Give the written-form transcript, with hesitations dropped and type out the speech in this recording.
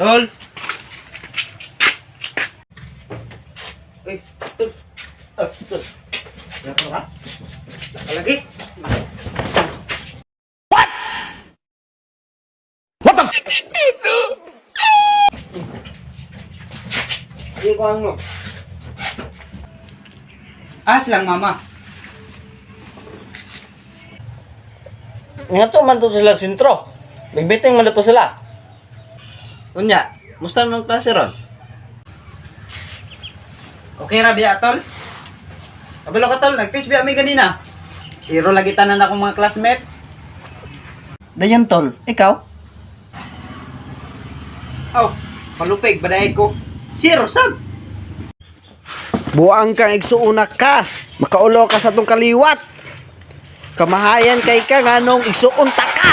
Tol! Uy, tol. Ah, tol. Wala pa ka? Nakalagi. What? What the? Hindi ko ano. Ah, silang mama. Nga to man to sila sentro. Nagbiting man to sila. Unya, musta man klase ron? Okay ra biya, tol. Kabalo ka, tol, nag-test biya mi ganina. Zero lagi tanan akong mga classmate. Dayon tol, ikaw? Aw, palupig badaig ko. Zero sab. Buang kang igsuuna ka. Makaulo ka sa tong kaliwat. Kamahayan kay ka nganong igsuon ta ka.